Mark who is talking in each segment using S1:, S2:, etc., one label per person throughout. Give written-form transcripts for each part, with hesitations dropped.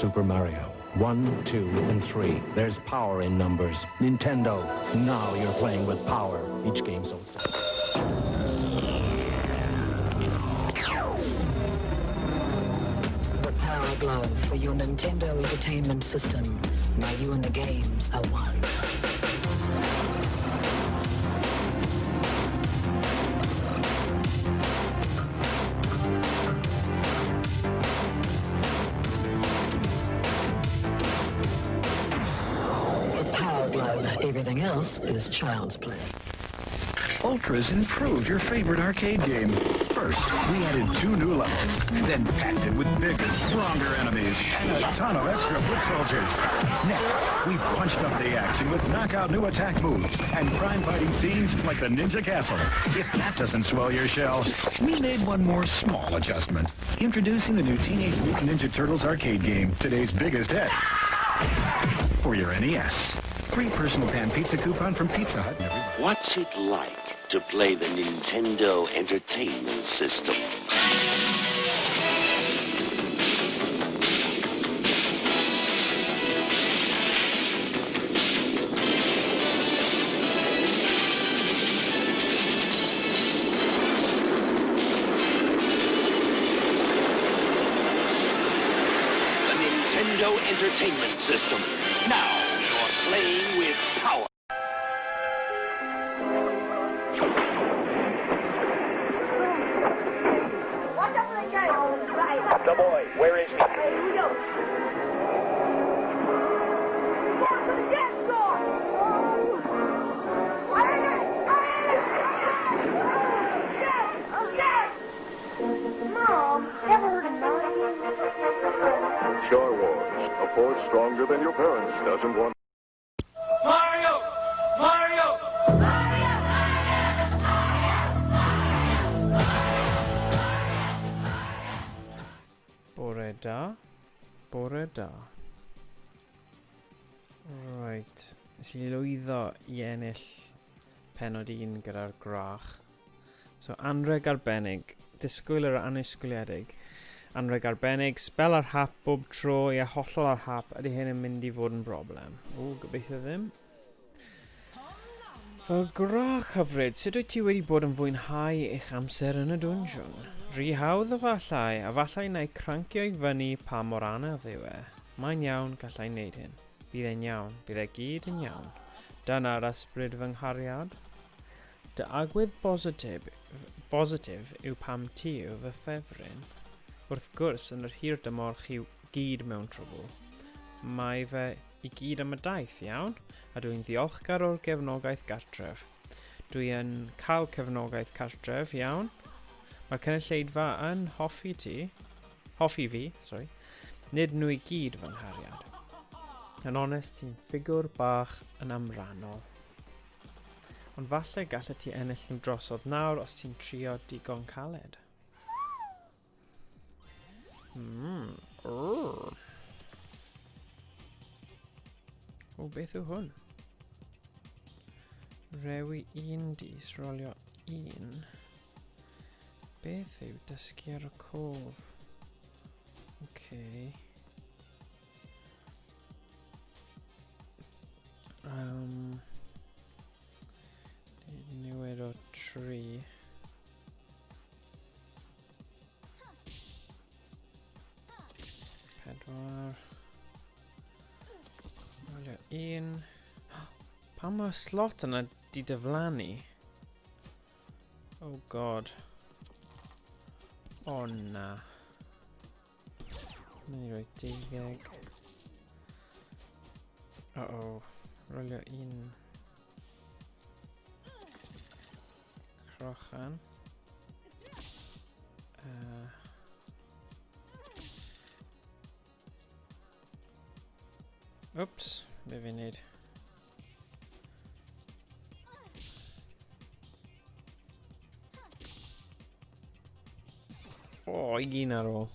S1: Super Mario. 1, 2, and 3. There's power in numbers. Nintendo, now you're playing with power. Each game sold.
S2: The Power Glove for your Nintendo Entertainment System. Now you and the games are one. The Power Glove. Everything else is child's play.
S3: Ultra's improved your favorite arcade game. First, we added 2 new levels, then packed it with bigger, stronger enemies and a ton of extra foot soldiers. Next, we punched up the action with knockout new attack moves and crime-fighting scenes like the Ninja Castle. If that doesn't swell your shell, we made one more small adjustment. Introducing the new Teenage Mutant Ninja Turtles arcade game, today's biggest hit. For your NES. Free personal pan pizza coupon from Pizza Hut.
S4: What's it like to play the Nintendo Entertainment System? The Nintendo Entertainment System. Now you're playing with power.
S5: Watch out for the guy. Right.
S6: The boy, where is he?
S5: Hey, we go. Down to the dance floor. Oh. Yes. Yes. Mom, ever heard of nine?
S7: Star Wars, a force stronger than your parents doesn't want.
S8: Mario! Mario!
S9: Bore da. Bore da. Right. Nes i lwyddo i ennill pennod 1 gyda'r gwrach. So, anrheg arbennig. Disgwyl yr annisgwyliedig. Anrheg arbennig, spel ar hap bob tro, ie, hollol ar hap. Ydy hyn yn mynd i fod yn broblem? O, gobeithio ddim. Fy gwrach hyfryd, sut wyt ti wedi bod yn fwynhau eich amser yn y dwnsiwn? Rhy hawdd efallai, a fallai na i crancio i fyny pa mor anodd yw e. Mae'n iawn, gallai wneud hyn. Bydd e'n iawn, bydd e gyd yn iawn. Dyna'r ysbryd fy nghariad. Dy agwedd bositif, bositif yw pam ti yw fy ffefryn. Wrth gwrs, yn yr hir dymor chi gyd mewn trwbl. Mae fe i gyd am y daith, iawn? A dwi'n ddiolchgar o'r gefnogaeth gartref. Dwi yn cael cefnogaeth cartref, iawn? Mae'r cynulleidfa yn hoffi ti. Hoffi fi, sorry. Nid nhw i gyd fy nghariad. Yn onest, ti'n ffigwr bach yn amrannol. Ond falle gallet ti ennill nhw drosodd nawr os ti'n trio digon caled. O, beth yw hwn? Rewi un dis, rolio un. Beth yw dysgu ar y cof? Okay. Newid o 3. 4. Rolio 1. Pam mae'r slot yna di diflannu? Oh god. O na. Mynd i roi 12. Uh-oh. Rolio 1. Crochan. Oops, be fi'n neud? O, un ar ôl.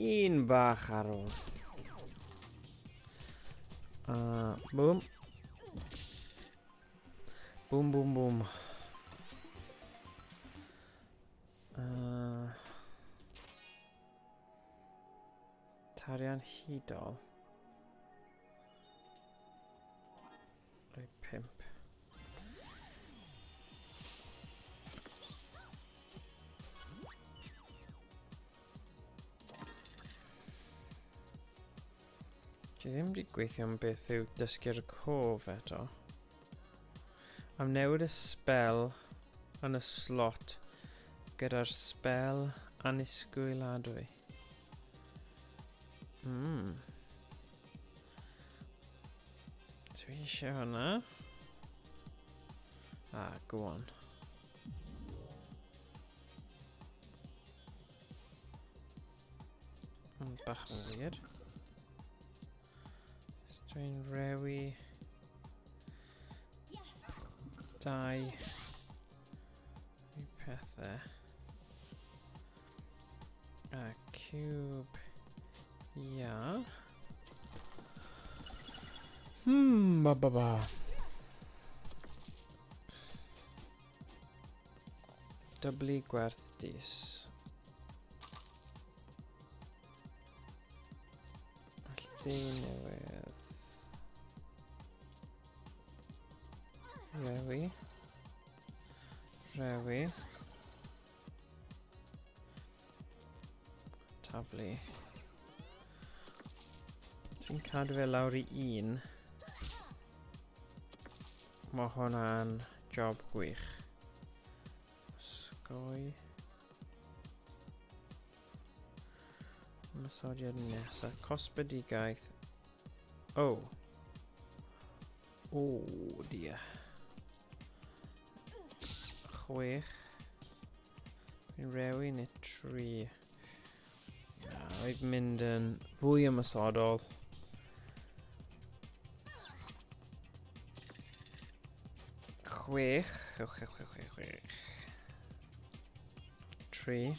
S9: Un bach ar ôl. Boom. Boom, boom, boom. Tarian hudol. Rhoi 5. Dwi ddim wedi gweithio am beth yw dysgu'r cof eto. Am newid y spel yn y slot gyda'r spel annisgwyladwy. Dwi eisiau hwnna. Ah, go on. Bach yn weird. Dwi'n rewi... Dau... Pethau. A cube... Ia. Ba ba ba. Dyblu gwerth dis. Allty newydd. Rewi. Rewi. Taflu. Ti'n cadw fe lawr i 1. Mae hwnna'n job gwych. Osgoi. Ymosodiad nesaf. Cosbedigaeth. Oh. Oh dear. 6. Fi'n rewi neu 3. Na, rhaid mynd yn fwy ymosodol. 6. 6, 6, 6, 6. 3.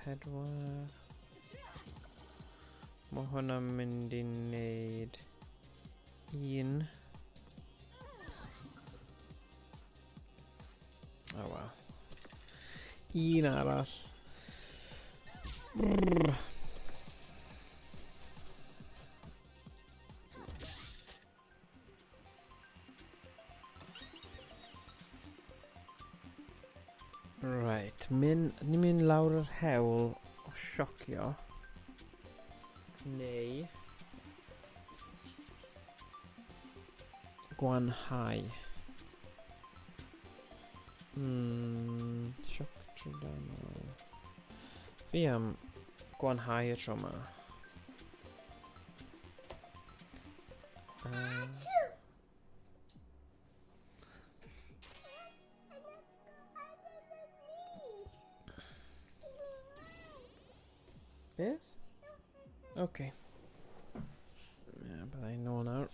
S9: 4. Mae hwnna'n mynd i wneud 1. Oh well. Un arall. Brrr. Right, ni'n mynd lawr yr hewl o siocio. Neu... Gwanhau. Sioc trydanol. Fi am gwanhau y tro yma. Beth? Oce. Ie, bydda i'n nôl nawr.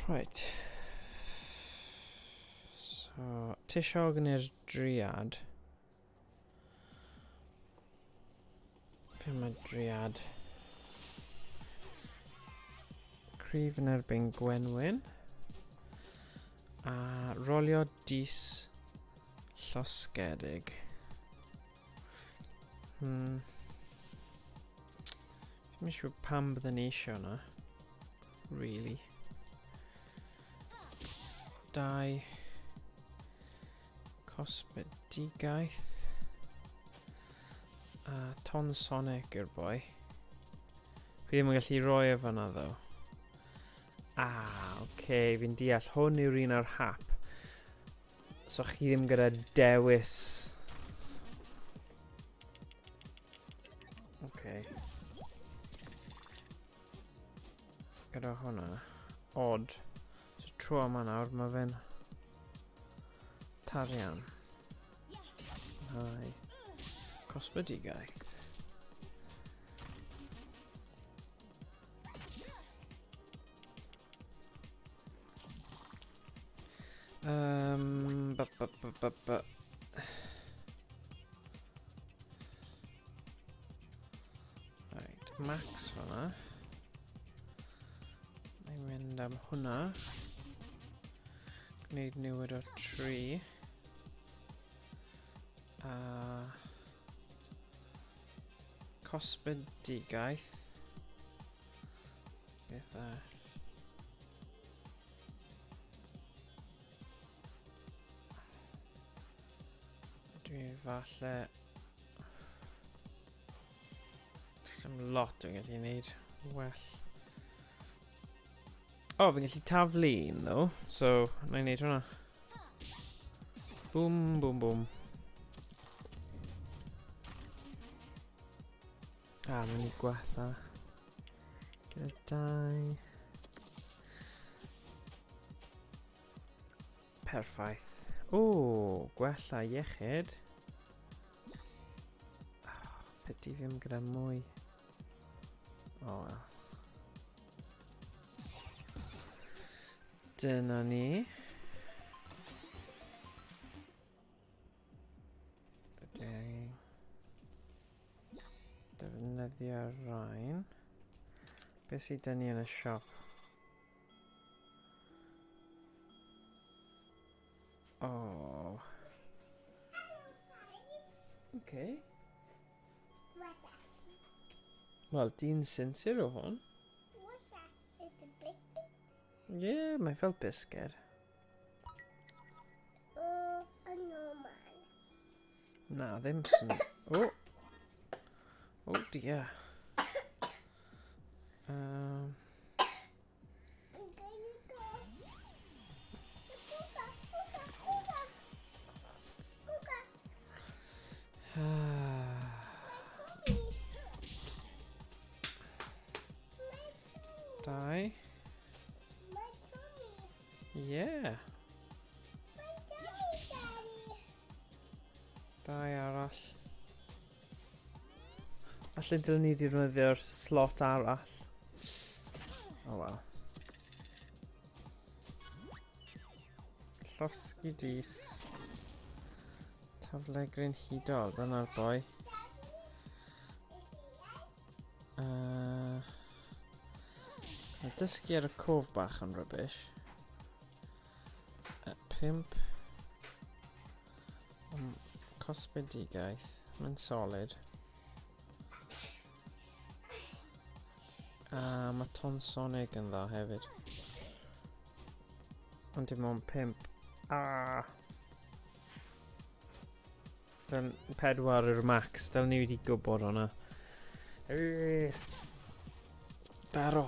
S9: Right. So, tisiog neu'r driad? Be mae driad? Cryf yn erbyn Gwenwyn. A rolio dis llosgedig. Fi'n siŵr pam bydden ni eisiau hwnna. Really. 2. Cosmedigaeth. A Ton Sonic yw'r boi. Fi ddim yn gallu rhoi e fan'na, ddo. Oce, okay, fi'n deall. Hwn yw'r un ar hap. So chi ddim gyda dewis. Okay. Gyda hwnna. Odd. So tro yma nawr, mae fe'n tarian. Hai. Cosmedigaeth. Um, ba, ba, ba, ba, ba. Right, max fanna. Mae'n mynd am hwnna. Gwneud newid o'r tri. A... Cosbedigaeth. Beth arall? Dwi falle... Dim lot dwi'n gallu gwneud. Well. O, oh, fi'n gallu taflu un, ddo. So, na i wneud hwnna. Boom, boom, boom. Ah, mae'n i gwella. Gyda dau. Perffaith. O, gwella iechyd. Oh, pity ddim gyda mwy. Oh, well. Dyna ni. Okay. Defnyddio rhain. Beth sydd dyn ni yn y siop? Oh. Okay. Wel, dyn sinsir o hwn.
S5: What's that? It's a biscuit?
S9: Yeah, mae fel biscuit.
S5: Oh, a normal.
S9: Na, ddim syn... Oh! Oh dear. Dau. Yeah. Dau arall. Falle dylen ni defnyddio'r slot arall. Oh well. Llosgi dis. Taflegryn hudol, dyna'r boi. Mae dysgu ar y cof bach yn rubbish. 5. Cosbedigaeth. Mae'n solid. A mae Tonsonig yn dda hefyd. Ond dim ond 5. Ah! Dyl, 4 yw'r max. Dyl ni wedi gwybod hwnna. Daro.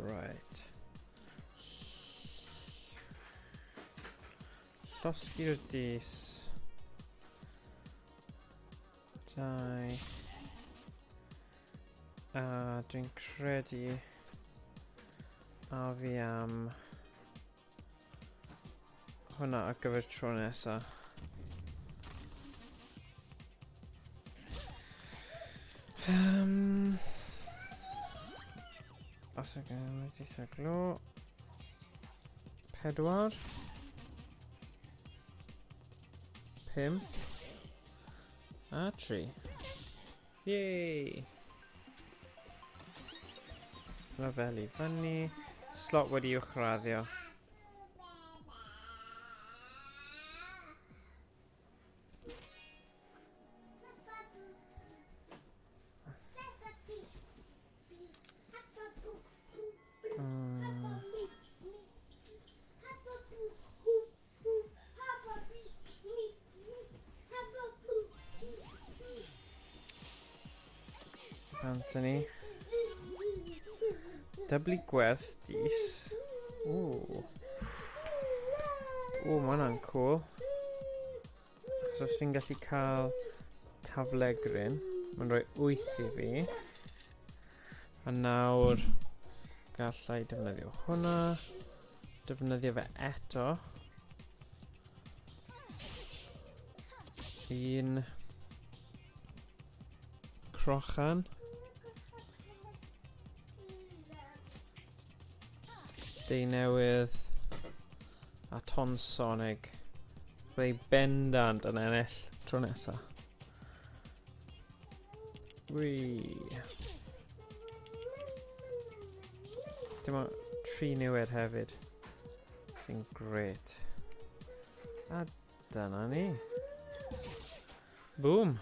S9: Right. Llosgi'r dis. 2. A dwi'n credu a fi am hwnna ar gyfer tro nesa. Os ydych chi'n wedi seglo. 4. 5. A 3. Yay! Lefel i fyny. Slot wedi uwchraddio. Anthony. Dyblu gwerth dis. Ooh. O, mae hwnna'n cool. Achos os ti'n gallu cael taflegryn, mae'n rhoi 8 i fi. A nawr gallai defnyddio hwnna. Defnyddio fe eto. Un crochan. Deunewydd a Tonsonic. Byddai bendant yn ennill tro nesa. Wee. Dim ond 3 niwed hefyd. Sy'n gret. A dyna ni. Boom.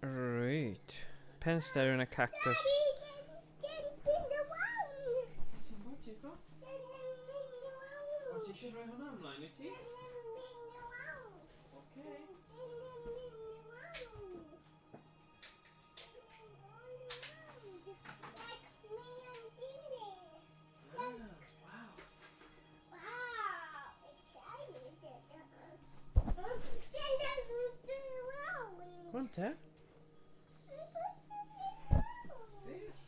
S9: Right. Pen stereo yn y cactus. O, ti eisiau rhoi hwnna ymlaen, wyt ti? Oce. Go on te. Beth?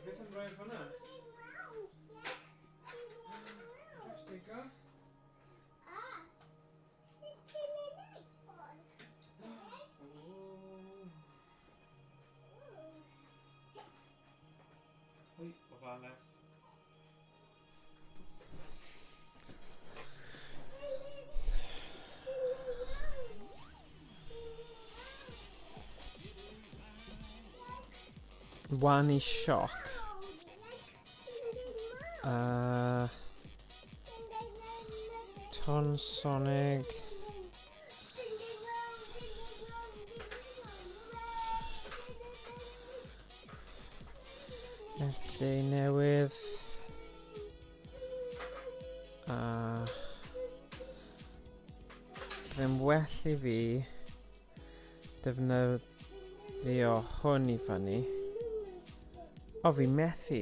S9: Beth am rhoi hwnna? Just take off. Oi, ofalus. Wan i sioc. Tonsonic. SD newydd. A byddai'n well i fi defnyddio hwn i fyny. O, fi methu.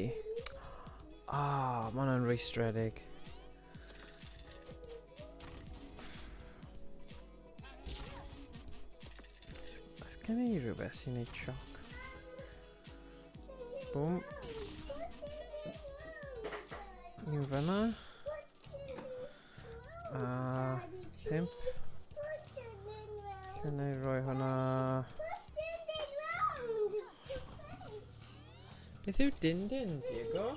S9: Ah, ma' hwnna'n rwystredig. Oes gen i rhywbeth sy'n neud sioc? Boom. Un fyna. A 5. Lle na i roi hwnna? Beth yw din din, Diego?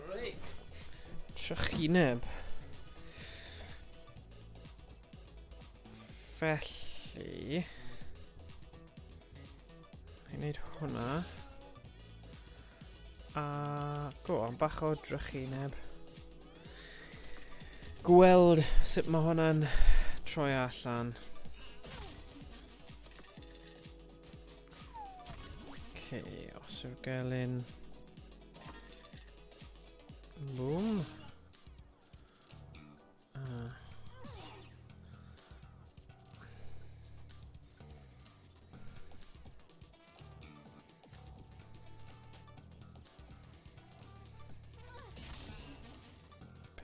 S9: Reit. Trychineb. Felly... I'n neud hwnna. A... Go on, bach o drychineb. Gweld sut mae hwnna'n troi allan. Okay, os yw'r gelyn... Boom.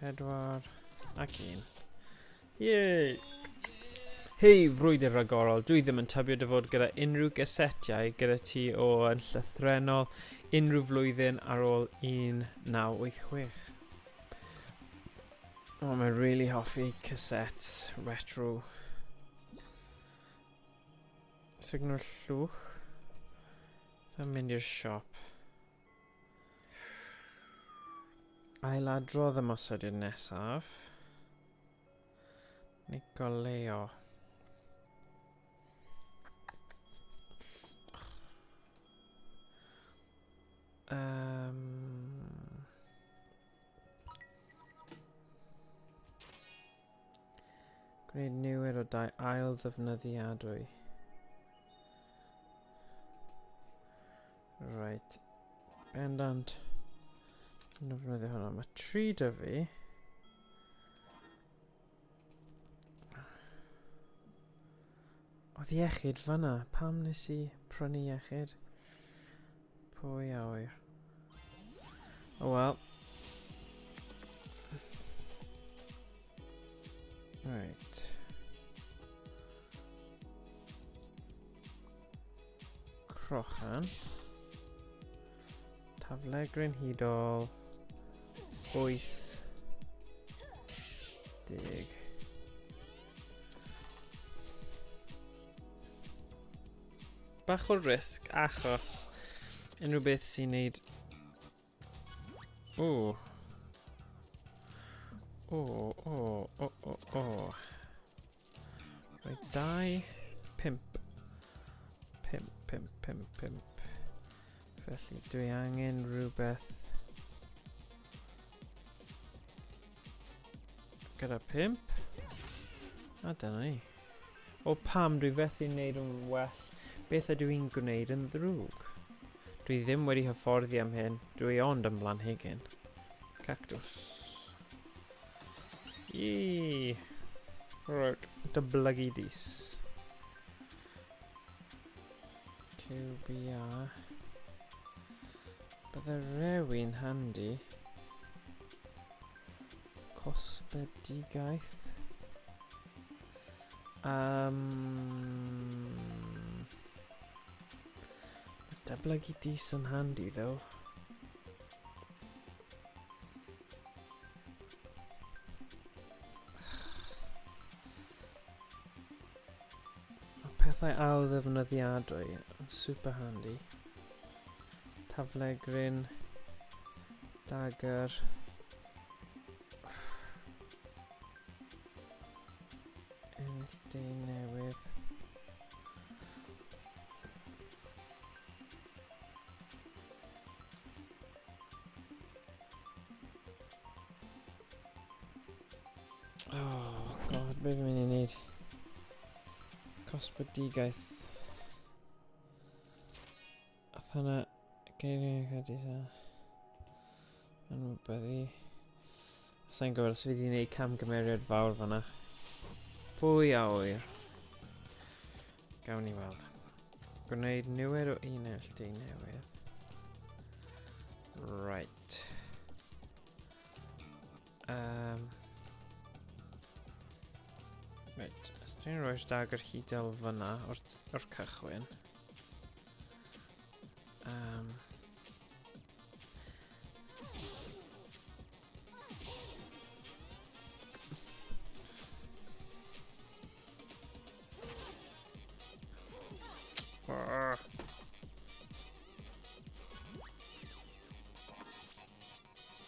S9: 4 ac 1. Yay! Hei, frwydr ragorol, dwi ddim yn tybio dy fod gyda unrhyw gysetiau gyda ti o yn llythrennol unrhyw flwyddyn ar ôl 1986. Oh, mae'n really hoffi cassettes retro. Signal llwch. A mynd i'r siop. Ailadrodd ymosodiad nesaf. Nicoleo. Gwneud niwed o dau ail ddefnyddiadwy. Right. Bendant. Yn defnyddio hwnna. Mae tri dy fi. Oedd iechyd fyna. Pam nes i prynu iechyd? Pwy a wyr. Oh well. Right. Crochan. Taflegryn hudol. 8. 10. Bach o risg achos unrhyw beth sy'n neud... O. O, o, o, o, o. Rhaid 2, 5. 5, 5, 5, 5. Felly dwi angen rhywbeth gyda 5. A dyna ni. O pam dwi fethu wneud yn well, beth ydw i'n gwneud yn ddrwg? Dwi ddim wedi hyfforddi am hyn, dwi ond yn blanhigyn. Cactus. Yee! Right, dyblygu dis. QBR. Bydde rewyn handi. Cosbedigaeth. Dyblygu dis yn handi, though. Mae pethau ail ddefnyddiadwy yn super handy. Taflegryn, dagger. Ennill dyn newydd. Oh god, be fi'n mynd i wneud? Cosbedigaeth. Ath hwnna... Geiriau credu ta. Anwybyddu. Sa'n gwybod os fi wedi gwneud camgymeriad fawr fanna. Pwy a ŵyr? Gawn ni weld. Gwneud niwed o unell di newydd. Right. Right, os dwi'n rhoi'r dagr hudol fyna o'r, or cychwyn.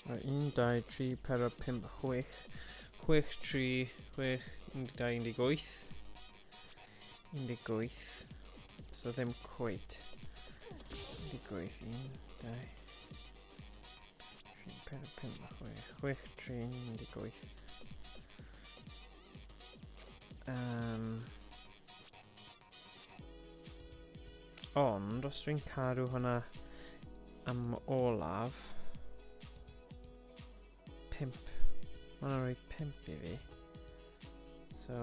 S9: Right, 1, 2, 3, 4, 5, 6, 6, 3, 6, 12, 18. 18. So ddim cweit. 18, 1, 2, 3, 4, 5, 6, 6, 3, 18. Ond, os dwi'n cadw hwnna am olaf, 5. Mae hwnna'n rhoi 5 i fi. So...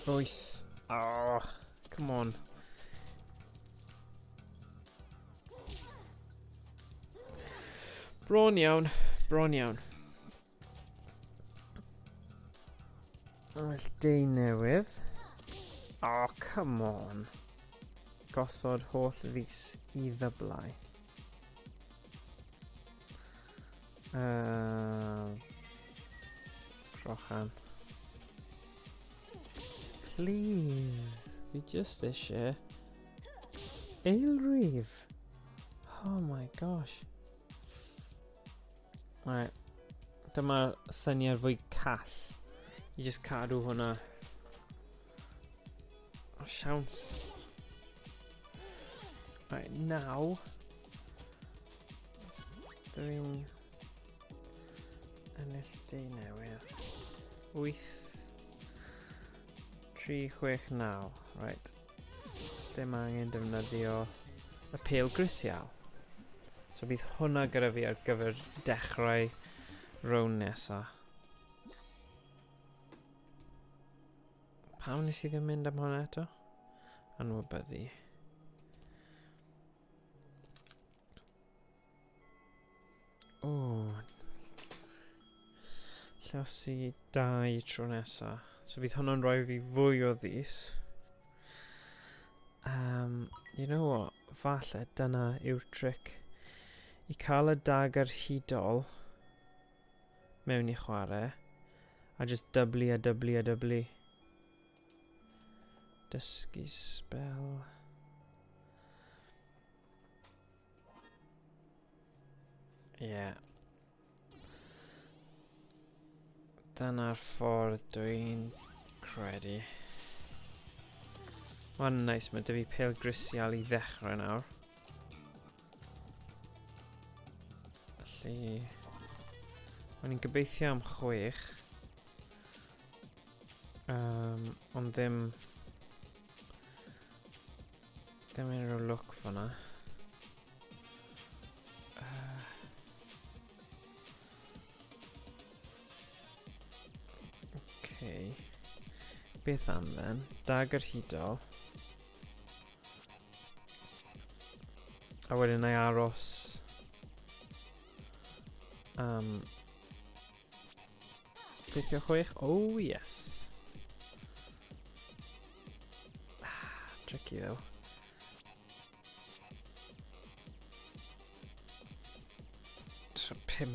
S9: 8. Oh, come on. Bron iawn, bron iawn. Well, deu newydd. Oh, come on. Gosod holl ddis i ddyblau. Trochan. Please. Fi just eisiau eilrif. Oh my gosh. Right. Dyma'r syniad fwy call. I just cadw hwnna. Oh, siawns. Right, now. Dwi'n ennill deu newydd. 8, 3, 6, 9. Right. Dim angen defnyddio y pêl grisial. So bydd hwnna gyda fi ar gyfer dechrau round nesa. Pam nes i ddim mynd am hwnna eto? Anwybyddu. O. Llosi 2 tro nesa. So bydd hwnna'n rhoi fi fwy o ddis. You know what? Falle dyna yw'r trick. I cael y dagger hudol mewn i chwarae a just dyblu a dyblu a dyblu. Dysgu spell. Yeah. Dyna'r ffordd dwi'n credu. Mae'n nice, mae dy fi pêl grisial i ddechrau nawr. Felly... O'n i'n gobeithio am 6. Ond ddim... Ddim unrhyw lwc fyna. Okay. Beth am then? Dagger hudol. A wedyn na i aros am beth yw 6? Oh yes. Tricky though. So 5.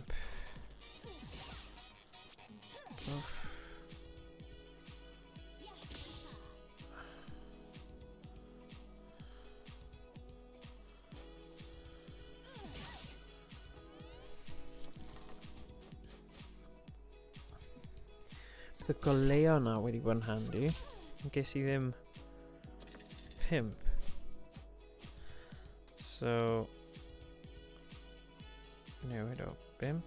S9: Oof. Bydd y goleuo na wedi bod yn handi. Ges i ddim 5. So newid o 5.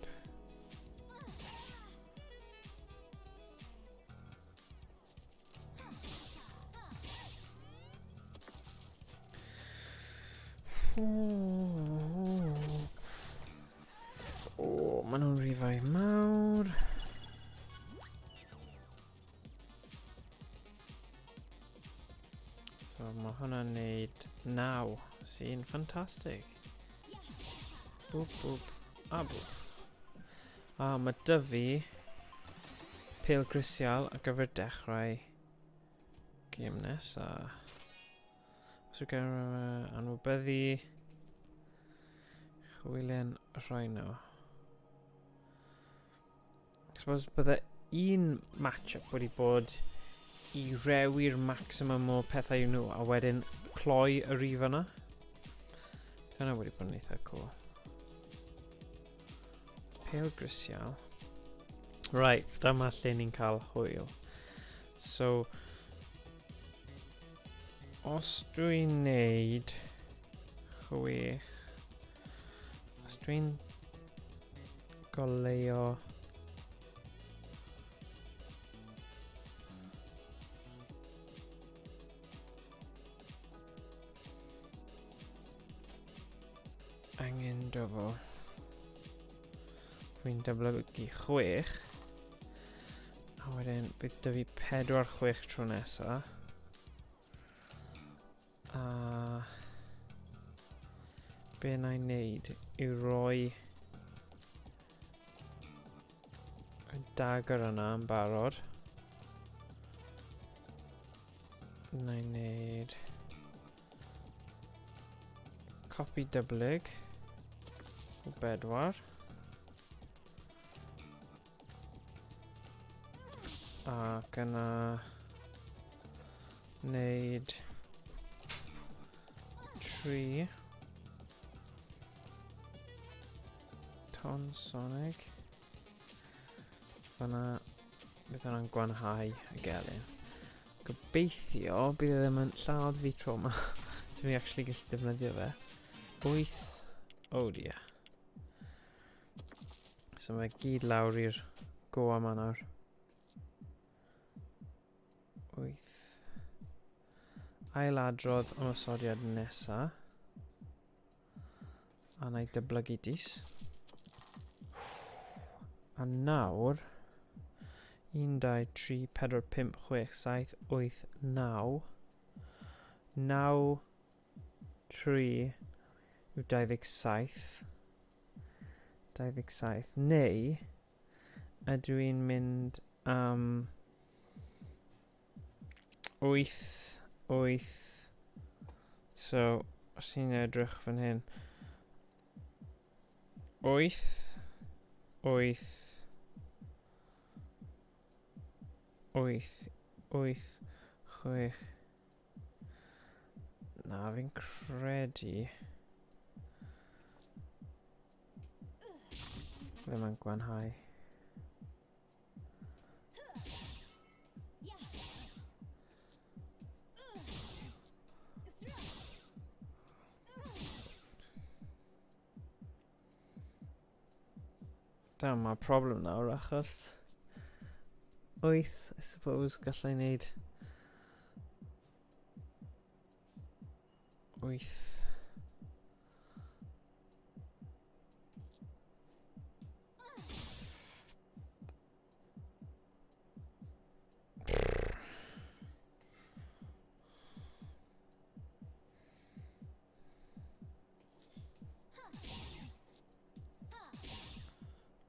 S9: O, maen nhw'n rhifau mawr. So mae hwnna'n neud 9, sy'n ffantastig. Boop, boop, a boop. A mae dy fi pêl grisial ar gyfer dechrau gêm nesa. Os yw gen anwybyddu chwilen rhino. Suppose bydde un match-up wedi bod i rewi'r maximum o pethau nhw a wedyn cloi y rif yna. Bydd hwnna wedi bod yn eitha cool. Pêl grisial. Right, dyma lle ni'n cael hwyl. So, os dwi'n neud 6, os dwi'n goleuo angen double. Dwi'n dyblygu 6. A wedyn, bydd dy fi 4, 6 tro nesa. A be na i wneud yw roi y dagger yna yn barod. Na i wneud copi dyblyg o bedwar. Ac yna wneud 3 ton Sonic. Fyna, bydd hwnna'n gwanhau y gelyn. Gobeithio bydd e ddim yn lladd fi tro yma. So fi actually gallu defnyddio fe. 8. Oh dear. So mae gyd lawr i'r go yma nawr. 8. Ailadrodd ymosodiad nesa. A na i dyblygu dis. A nawr... 1, 2, 3, 4, 5, 6, 7, 8, 9. 9, 3 yw 27. 27. Neu, ydw i'n mynd am 8, 8. So, os i'n edrych fan hyn. 8, 8, 8, 8, 6. Na, fi'n credu... Ddim yn gwanhau. Damn, mae problem nawr achos 8, I suppose, gallai wneud 8.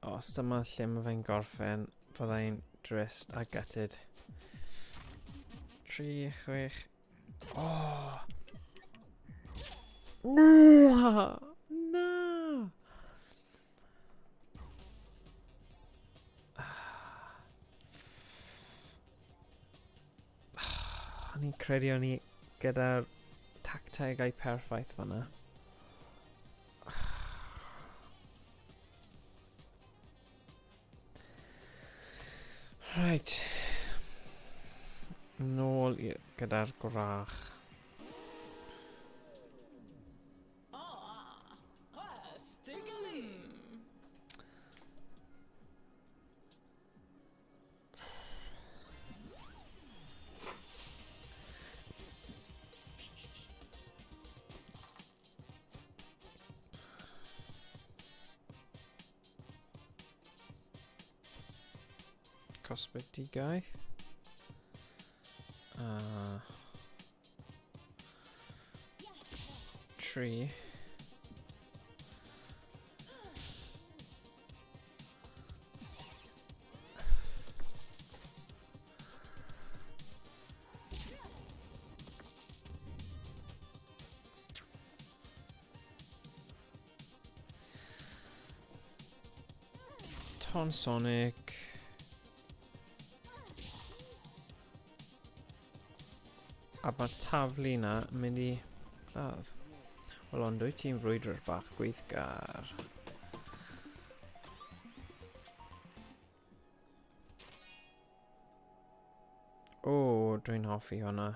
S9: Os dyma lle mae fe'n gorffen, byddai'n drist a gutted. 3, 6... Oh! Na! Na! O'n i'n credu o'n i gyda'r tactegau perffaith fanna. Right. Nôl gyda'r gwrach. Cosmedigaeth. 3. Ton Sonic. A mae'r taflu na yn mynd i lladd. Wel, ond wyt ti'n frwydrwr bach gweithgar. O, dwi'n hoffi hwnna.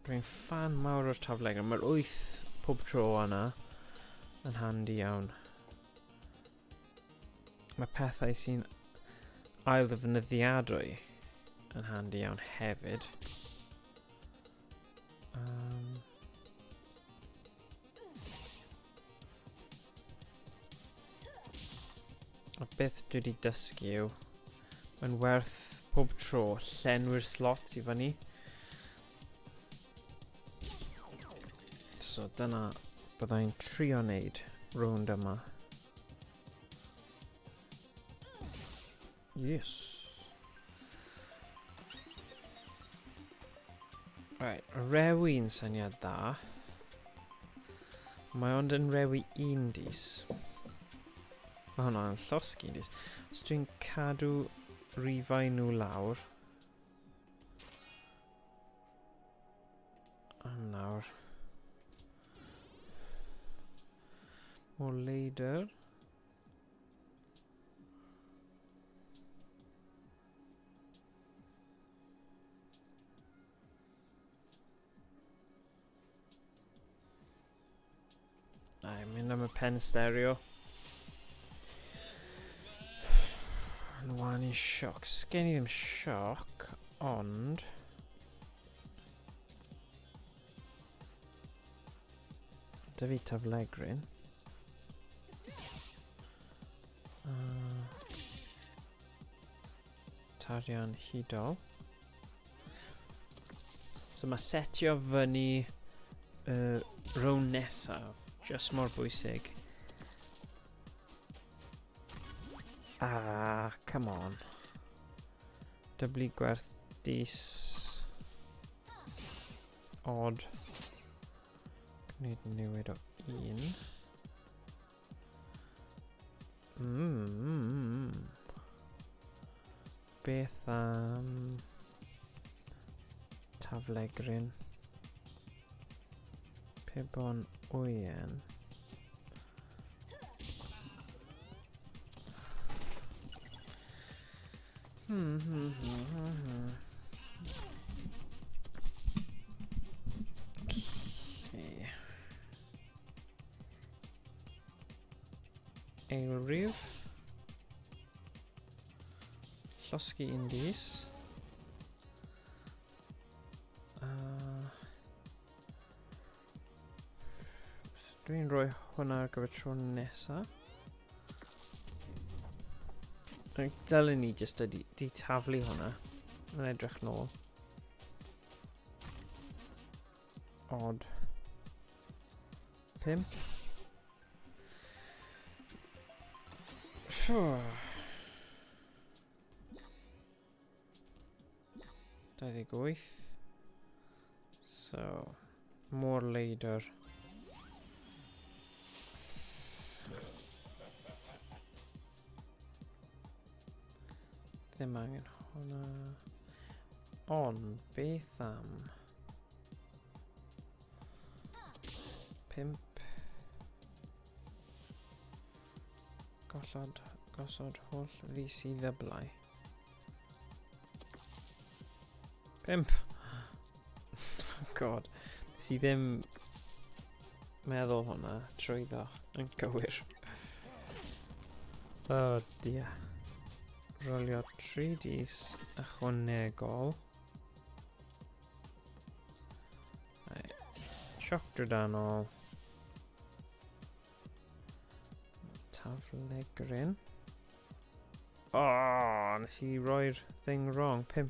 S9: Dwi'n fan mawr o'r taflegau. Mae'r 8 pob tro yna yn handi iawn. Mae pethau sy'n ail-ddefnyddiadwy yn handi iawn hefyd. A beth dwi wedi dysgu yw, mae'n werth pob tro llenwi'r slots i fyny. So dyna byddai'n trio wneud rownd yma. Yes. Right, rewi'n syniad dda. Mae ond yn rewi un dis. Mae hwnna'n llosgi un dis. Os dwi'n cadw rifau nhw lawr. Am nawr. More leidr. Ai, mynd am y pen stereo. Yn wan i sioc. Sgen i ddim sioc, ond... Dy fi taflegryn. Tarian hudol. So mae setio fyny y rown nesaf just mor bwysig. Ah, come on. Dyblu gwerth dis. Odd. Gwneud newid o un. Beth am taflegryn? Pe bon wyen. Okay. Eilrif. Llosgi un dis. Dwi'n rhoi hwnna ar gyfer tro nesa. Dylen ni jyst di taflu hwnna. Yn edrych nôl. Odd. 5. 28. So, more leidr. Ddim angen hwnna. Ond, beth am... 5. Gollod, gosod holl ddi ddyblau. 5. Oh god. Nes i ddim meddwl hwnna trwyddo yn gywir. Oh dear. Rolio 3 dis ychwanegol. Right. Sioc drydanol. Taflegryn. Oh, nes i roi'r thing wrong. 5.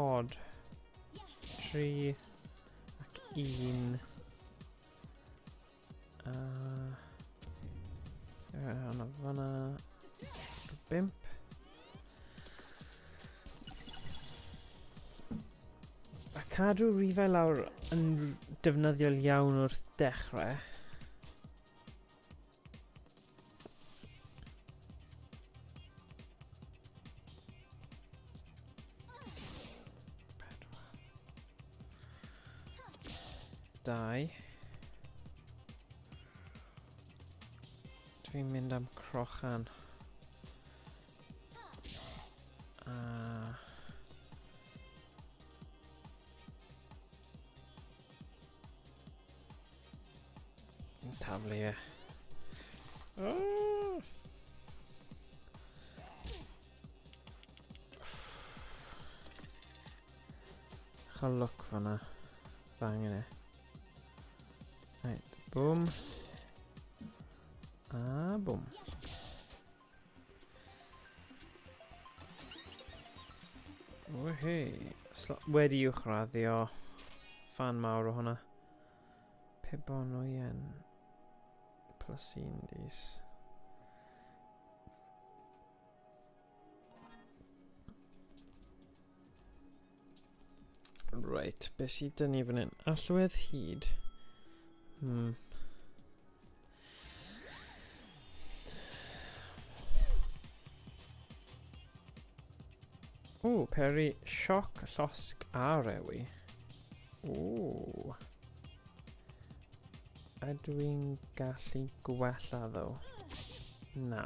S9: Odd. 3 ac 1. Hwnna fanna. 5. A cadw rifau lawr yn defnyddiol iawn wrth dechrau. 2. Dwi'n mynd am crochan. Taflu e. Oh. Chael look fanna. Bang yn e. Right, boom. A boom. Whey. Wedi uwchraddio. Fan mawr o hwnna. Pibon o yen. Plus un dis. Right, beth sydd dyn ni fan hyn? Allwedd hyd. O, peri sioc, llosg a rewi. O. Ydw i'n gallu gwella ddo? Na.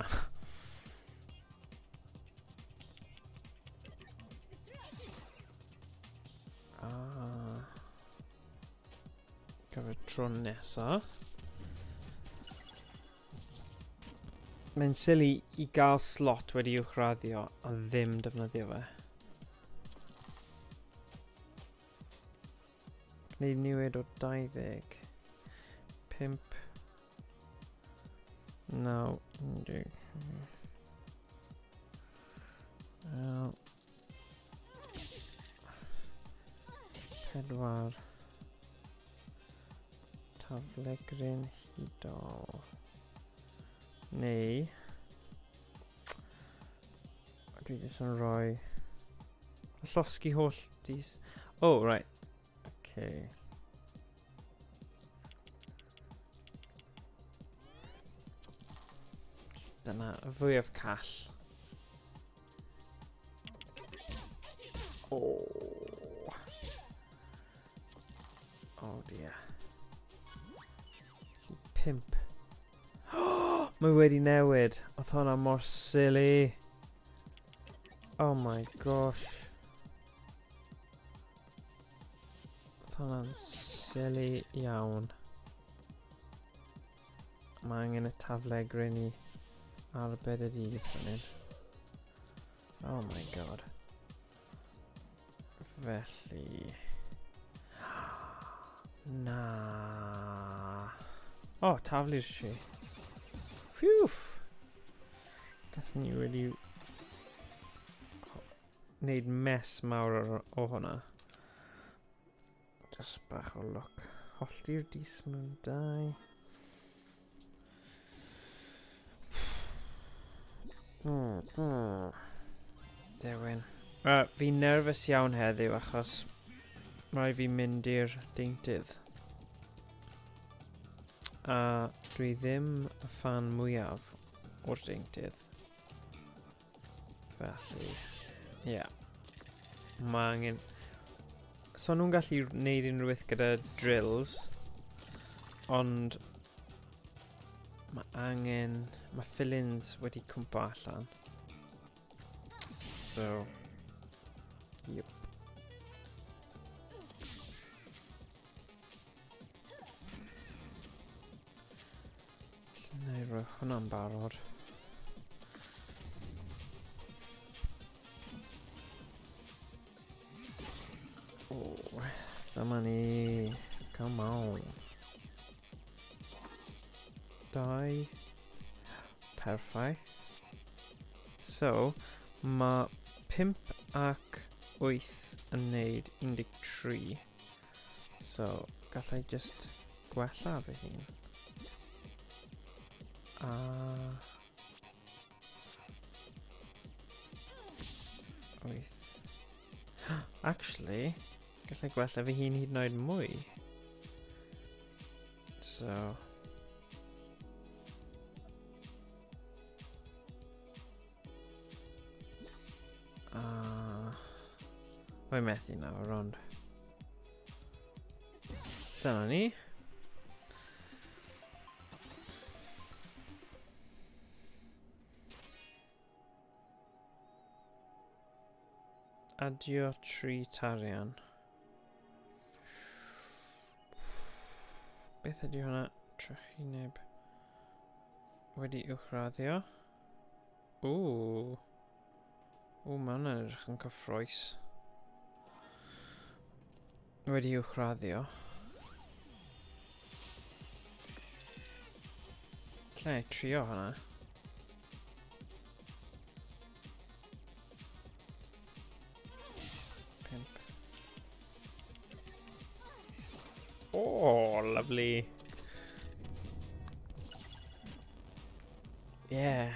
S9: Ah. Gyfer tro nesa. Mae'n silly i gael slot wedi uwchraddio a ddim defnyddio fe. Gwneud newid o 20. 5. 9. 11. 4. Taflegryn hudol. Neu... Dwi jyst yn rhoi... Llosgi holl dis... Oh, right. Okay. Dyna fwyaf call. Oh. Oh dear. 5. Mae wedi newid. Oedd hwnna mor silly. Oh my gosh. Oedd hwnna'n silly iawn. Mae angen y taflegryn i arbed y dydd fan hyn. Oh my god. Felly... Na. O, oh, taflu'r si. Phew! Gallwn ni wedi wneud mess mawr o hwnna. Just bach o lwc. Hollti'r dis mewn dau. Dewin. Fi'n nerfus iawn heddiw achos rhaid fi mynd i'r deintydd. A dwi ddim y fan mwyaf o'r deintydd. Felly, ie. Yeah. Mae angen... So nhw'n gallu gwneud unrhyw beth gyda drills, ond mae angen... Mae fillings wedi cwmpo allan. So, yep. Neu roi hwnna'n barod. O, dyma ni. Come on. 2. Perffaith. So, mae 5 ac 8 yn neud 13. So, gallai just gwella fy hun. A... 8. Actually, gallai gwella fy hun hyd yn oed mwy. So... Mae'n methu nawr, ond... Dyna ni. Adio 3 tarian. Beth ydy hwnna? Trychineb. Wedi uwchraddio. Ww. Ww, mae hwnna'n edrych yn cyffroes. Wedi uwchraddio. Lle i trio hwnna? Oh, lovely. Yeah.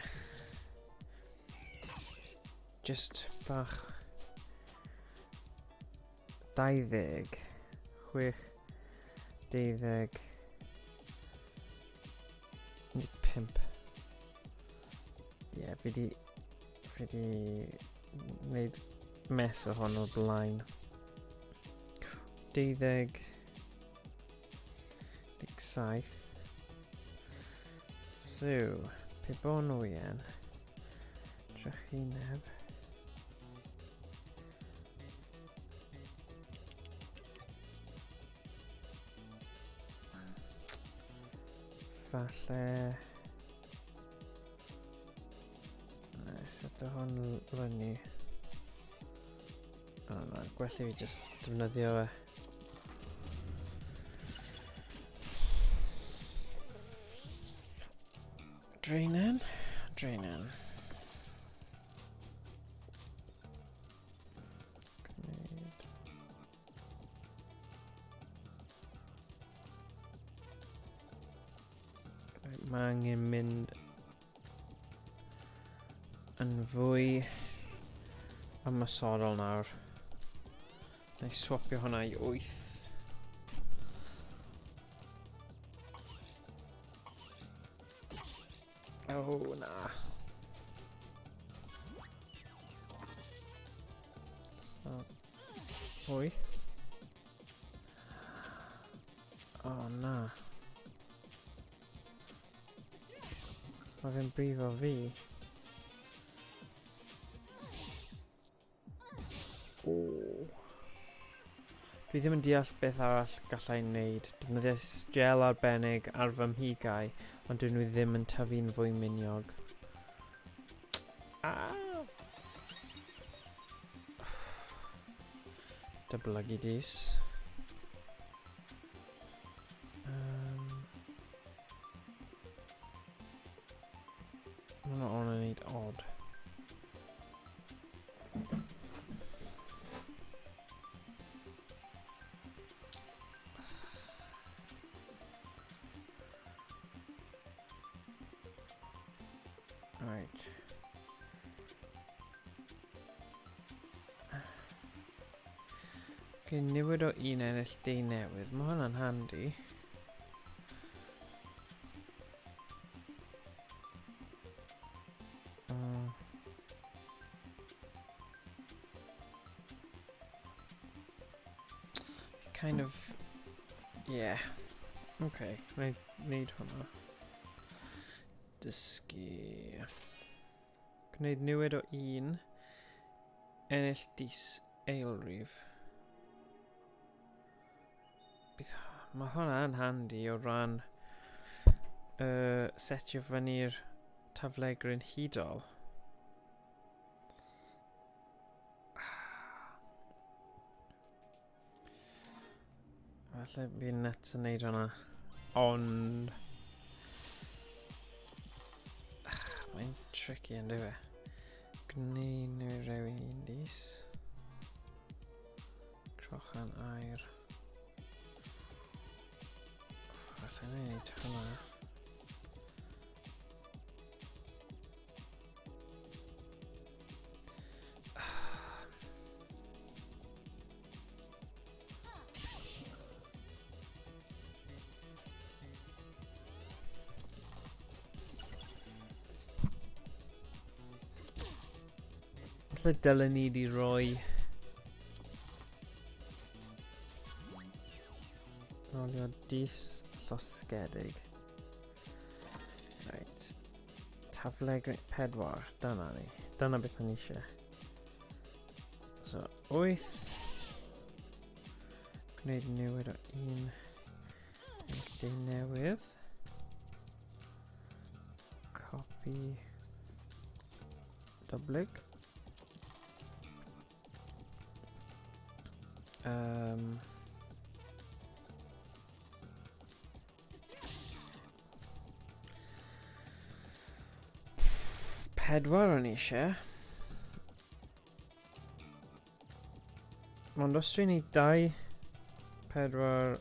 S9: Just bach. 20. 6. 12. 15. Ie, yeah, fi di... Fi di... wneud mess o hon o'r blaen. 12. 17. So, pe bon wyen. Trychineb. Falle... Na, set o hwn fyny. O na, gwell i fi just defnyddio fe. Draenen? Draenen. Gwneud. Right, mae angen mynd yn fwy ymosodol nawr. Na i swapio hwnna i 8. Oh, na. So, 8. Oh, na. Mae fe'n brifo fi. Oh. Dwi ddim yn deall beth arall gallai wneud. Defnyddiais gel arbennig ar fy mhigau, ond dyn nhw ddim yn tyfu'n fwy miniog. Ah! Dyblygu dis. Mae hwnna yn neud odd. Right. Okay, newid o un ennill deu newydd. Mae hwnna'n handi. Kind of... Yeah. Okay, na i wneud hwnna. Dysgu. Gwneud newid o un. Ennill dis eilrif. Bydd, mae hwnna yn handi o ran setio fyny'r taflegryn hudol. Falle fi'n nuts yn neud hwnna. Ond... Mae'n tricky yn dyfe. Gwneud nhw rewi un dis. Crochan air. Falle na i wneud hwnna. Falle dylen ni di roi rolio dis llosgedig. Right. Tafleg 4, dyna ni. Dyna beth o'n eisiau. So, 8. Gwneud newid o 1. Deu newydd. Copy. Dyblyg. 4 o'n i eisiau. Ond os dwi'n neud 2, 4,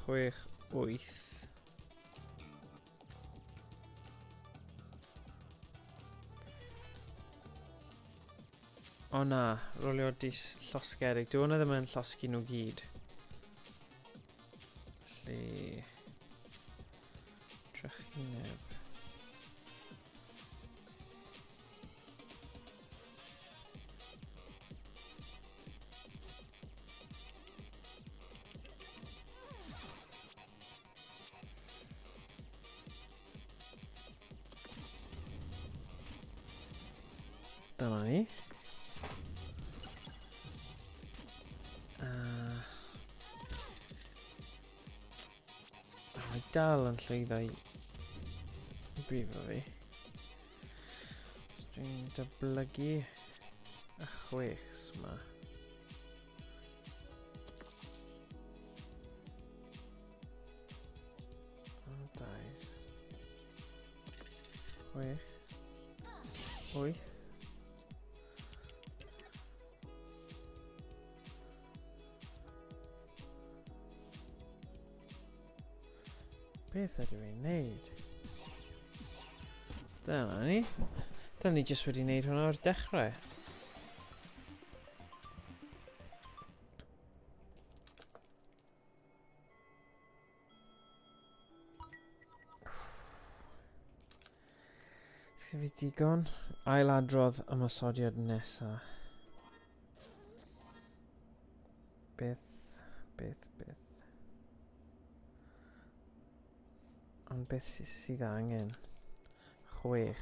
S9: 6, 8. O na, rolio dis llosgedig. Dyw hwnna ddim yn llosgi nhw gyd. Felly... Trychineb. Dyna ni. Mae dal yn llwyddo i brifo fi. So dwi'n dyblygu y chwechs yma. Dau. 6. 8. Beth ydw i'n neud? Dyna ni. Dyna ni jyst wedi neud hwnna o'r dechrau. Sgyn fi digon. Ailadrodd ymosodiad nesa. Beth, beth, beth. Ond beth sydd angen? 6.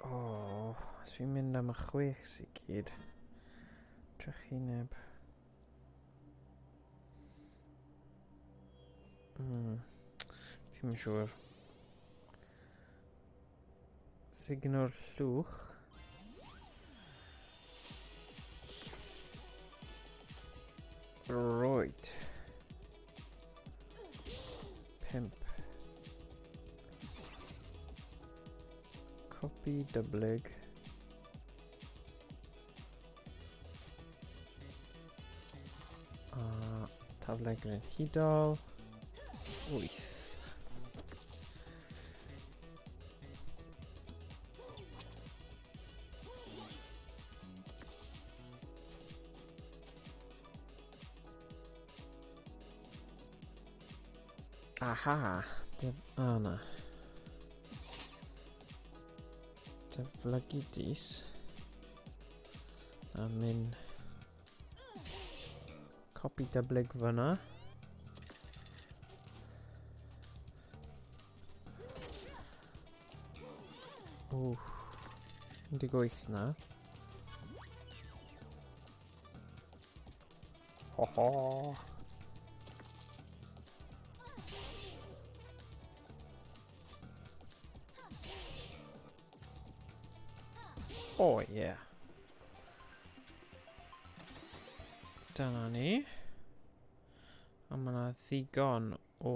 S9: O, oh, os fi'n mynd am y 6 sydd gyd. Trychineb. Fi'n siŵr. Signor llwch. Right. 5. Copy dyblyg. A taflegryn hudol. 8. Aha! O na. Dyflygu dis. A mynd... Copy dyblyg fyna. Ww. 18 na. Ho ho! Oh yeah. Dyna ni. A mae yna ddigon o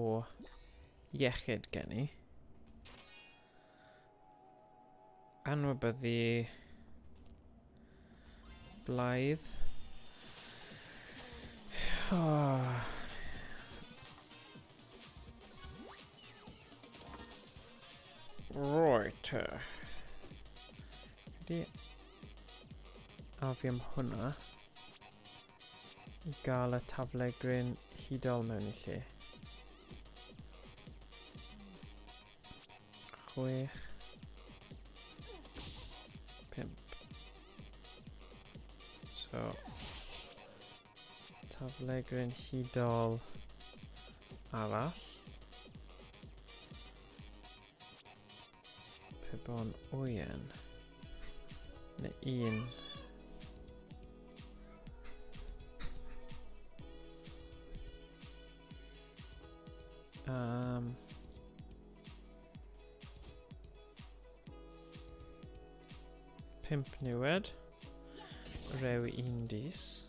S9: iechyd gen i. Anwybyddu blaidd. Oh. Right. Ydy a fi am hwnna i gael y taflegryn hudol mewn i lle. 6. 5. So, taflegryn hudol arall. Pebon wyen. Neu un. 5 niwed. Rew un dis.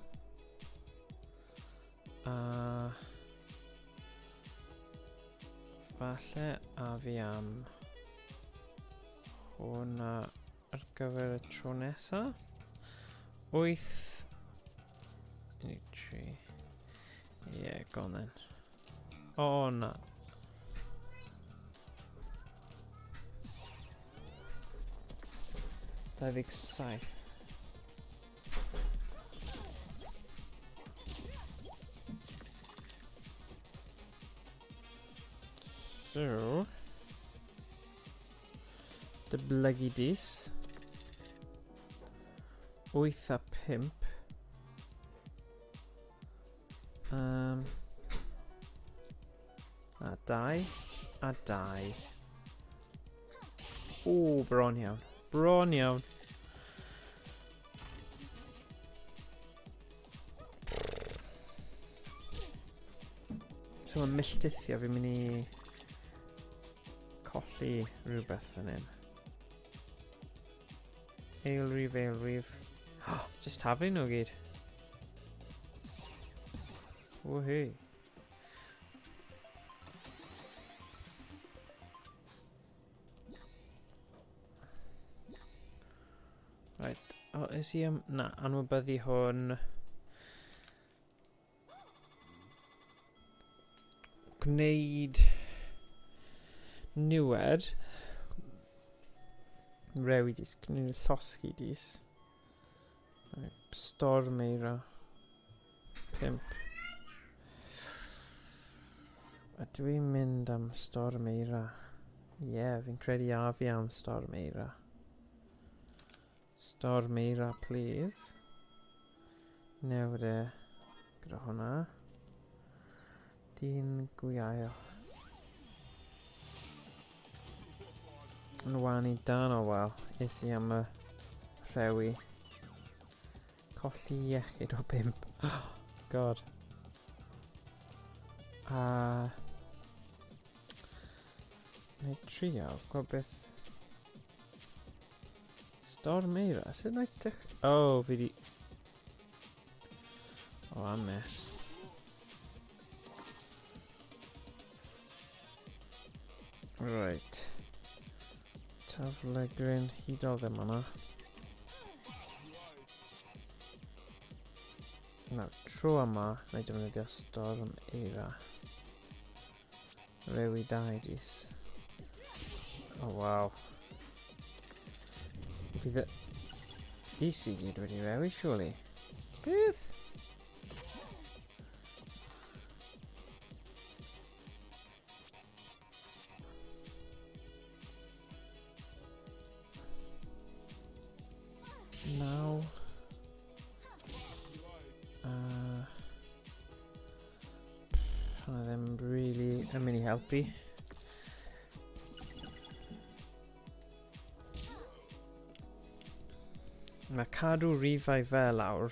S9: A falle a fi am hwnna ar gyfer y tro nesa. 8. 13. Yeah, go on then. O, na. 27. So... Dyblygu dis. 8 a 5. A 2. A 2. O, bron iawn. Bron iawn. So mae milltithio fi'n mynd i colli rhywbeth fan hyn. Eilrif, eilrif. Oh, just taflu nhw gyd. Woohoo. Right, o, oh, is i am... Na, anwybyddu hwn. Gwneud niwed. Rewi dis, gwneud llosgi dis. Right, storm eira. 5. A dwi'n mynd am storm eira. Ie, yeah, fi'n credu a fi am storm eira. Storm eira, please. Newid e gyda hwnna. Dyn gwiail. Yn wan i dan o wel, is i am y rhewi. Colli iechyd o 5. Oh, God. A... Neu trio, gweld beth... Storm eira, sut wnaeth dech... Oh, fi di... Oh, I'm mess. Right. Taflegryn hudol ddim yna. Nawr, tro yma, na i defnyddio storm eira. Rewi dau dis. Oh, wow. Bydd y dis i gyd wedi rewi, surely. Beth? Naw. Hwnna ddim really yn mynd i helpu. Mae cadw rifau fel lawr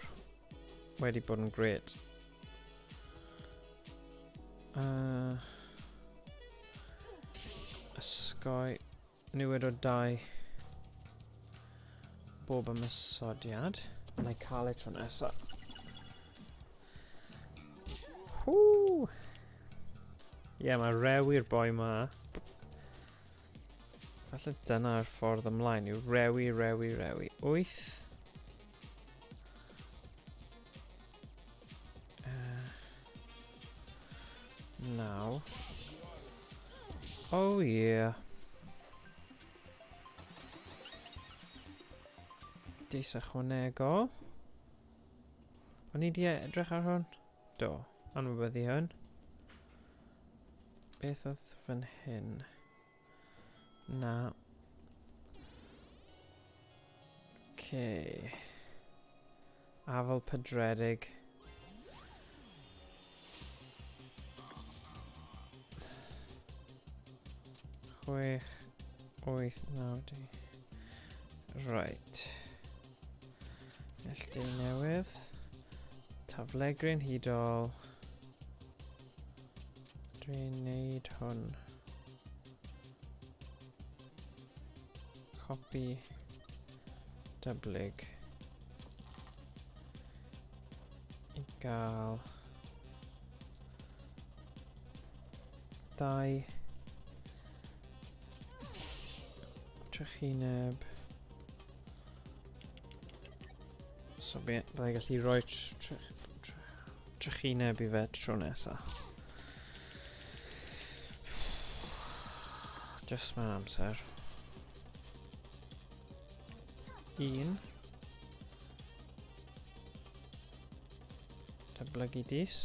S9: wedi bod yn gret. Ysgoi niwed o 2 bob ymosodiad. Na i cael e tro nesaf. Hw! Ie, yeah, mae rewi'r boi ma. Falle dyna'r ffordd ymlaen yw rewi, rewi, rewi. 8. 9. Oh yeah. Dis ychwanegol. O'n i di edrych ar hwn? Do, anwybyddu hwn. Beth oedd fan hyn? Na. Okay. Afal pydredig. 6, 8, 9, 10. Right. Milltir newydd. Taflegryn hudol. Dwi'n neud hwn. Copi. Dyblyg. I gael 2 trychineb. So byddai gallu rhoi trychineb i fe tro nesa. Just mewn amser. Un. Dablygu dis.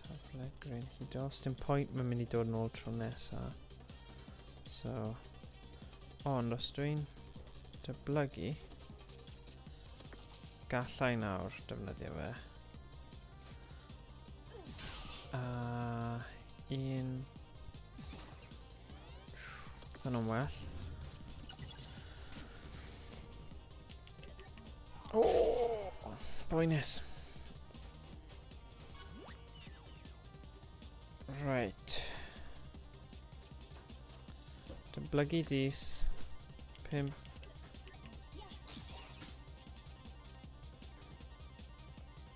S9: Tafle green hudol. Dim pwynt, mae'n mynd i dod nôl tro nesa. So, ond os dwi'n dyblygu, gallai nawr defnyddio fe. A un... Hwnnw'n well. Oh, boenus. Right. Dyblygu dis. 5.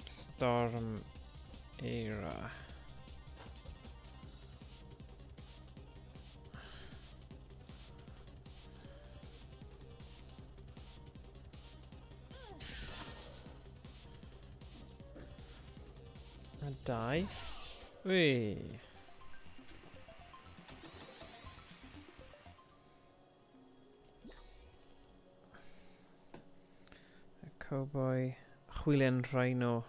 S9: Storm Era. A 2. Ui. Y cowboy. Chwilen rhino.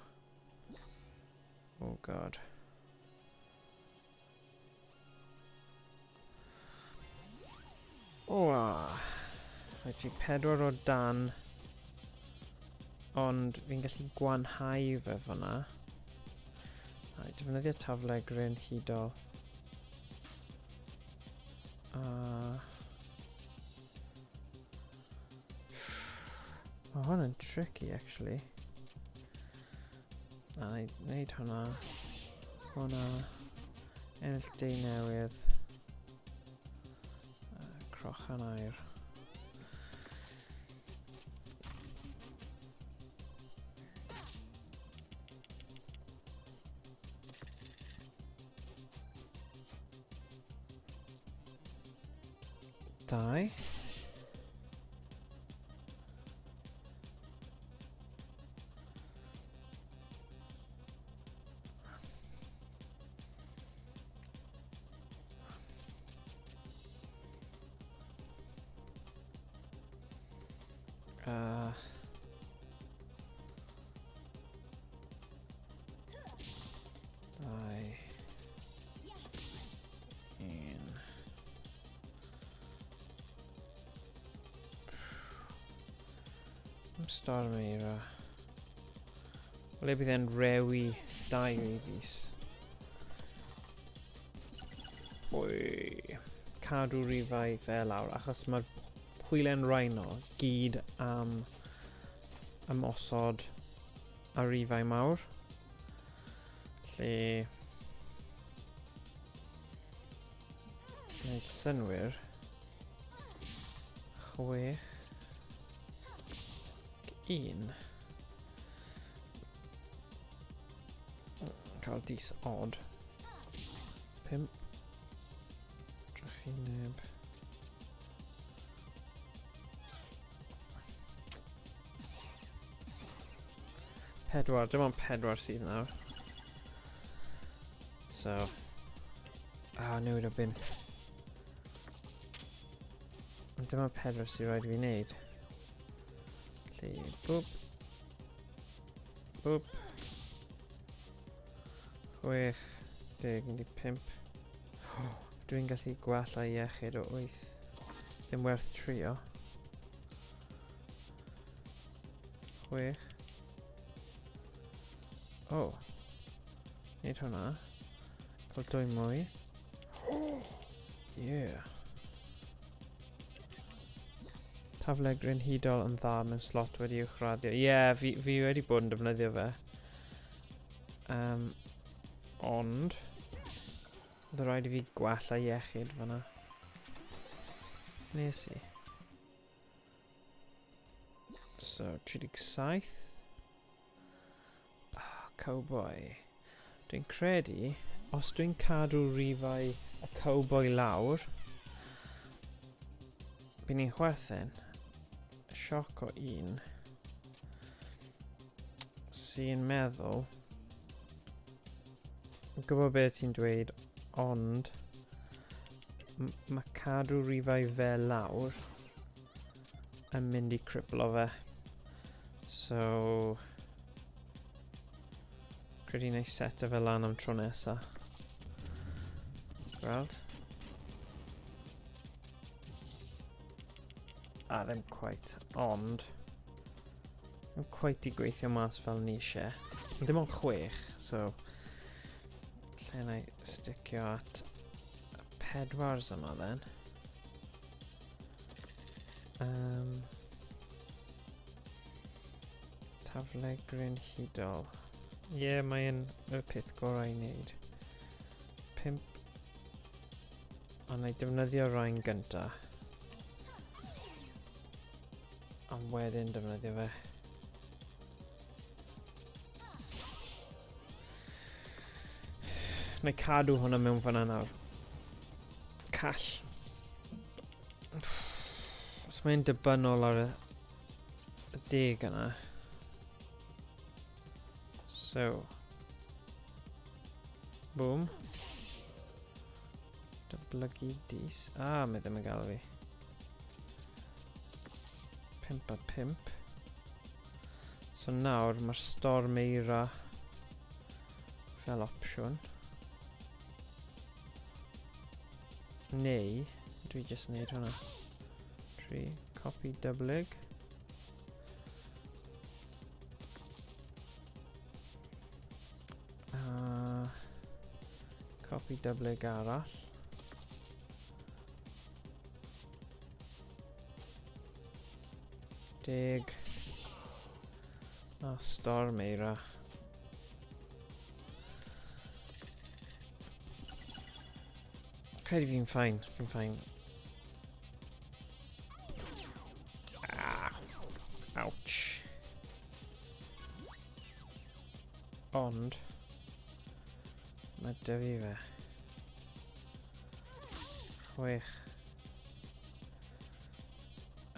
S9: Oh god. O, ah. Rhaid ti 4 o dan. Ond fi'n gallu gwanhau fe fyna. Right, defnyddio tafle gryn hudol. Mae hwn yn tricky, actually. Na, wneud hwnna. Hwnna. Ennill deu newydd. Crochan aur. Dau. Dau. Un. Storm eira. Le bydd e'n rewi 2 reidis. Oi. Cadw rifau fe lawr, achos mae'r chwilen rhino gyd am ymosod ar rifau mawr. Lle... Gwneud synwyr. 6. 1. Cael dis odd. 5. Drychineb. 4, dim ond 4 sydd nawr. So. Newid o 5. Ond dim ond 4 sydd rhaid i fi wneud. Felly, bwp. Bwp. 6, 10, 15. Dwi'n gallu gwella iechyd o 8. Ddim werth trio. 6. O. Nid hwnna. Cael 2 mwy. Yeah. Tafle gryn hudol yn dda mewn slot wedi uwchraddio. Ie, yeah, fi wedi bod yn defnyddio fe. Ond, oedd rhaid i fi gwella iechyd fyna. Nes i. So, 37. Oh, cowboy. Dwi'n credu, os dwi'n cadw rifau y cowboy lawr, bydd ni'n chwerthin. Sioc o 1. Sy'n meddwl... Gwybod beth ti'n dweud, ond... Mae cadw rifau fe lawr yn mynd i criplo fe. So... Credu na i seto fe lan am tro nesa. Gweld? A ddim quite, ond... Ddim quite i gweithio mas fel ni eisiau. Ond dim ond 6, so... Lle na i sticio at y pedwars yma then. Taflegryn hudol. Ie, yeah, mae'n y peth gorau i wneud. 5. A na i defnyddio rhain gynta. A wedyn defnyddio fe. Na i cadw hwnna mewn fan'na nawr. Call. Os mae'n dibynnol ar y deg yna. So. Boom. Dyblygu dis. Ah, mae ddim yn gael fi. 5 a 5. So nawr mae'r storm eira fel opsiwn. Neu, dwi jyst wneud hwnna. 3, copy dyblyg. A copy dyblyg arall. 10. A storm eira. Credu fi'n ffain, fi'n ffain. Ah, ouch. Ond, mae dy fi fe. 6.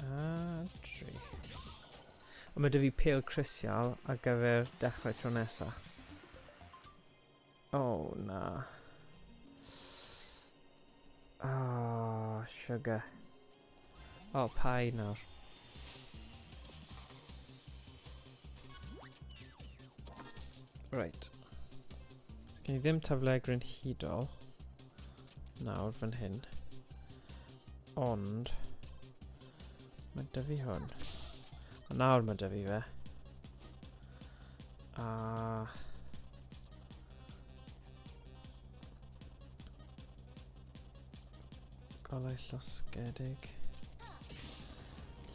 S9: A 3. Ond mae dy fi pêl crisial ar gyfer dechrau tro nesa. Oh, na. Oh, sugar. Oh, pie nawr. Right. So, gen i ddim taflegryn hudol nawr fan hyn. Ond, mae dy fi hwn. A nawr mae dy fi fe. A... Golau llosgedig.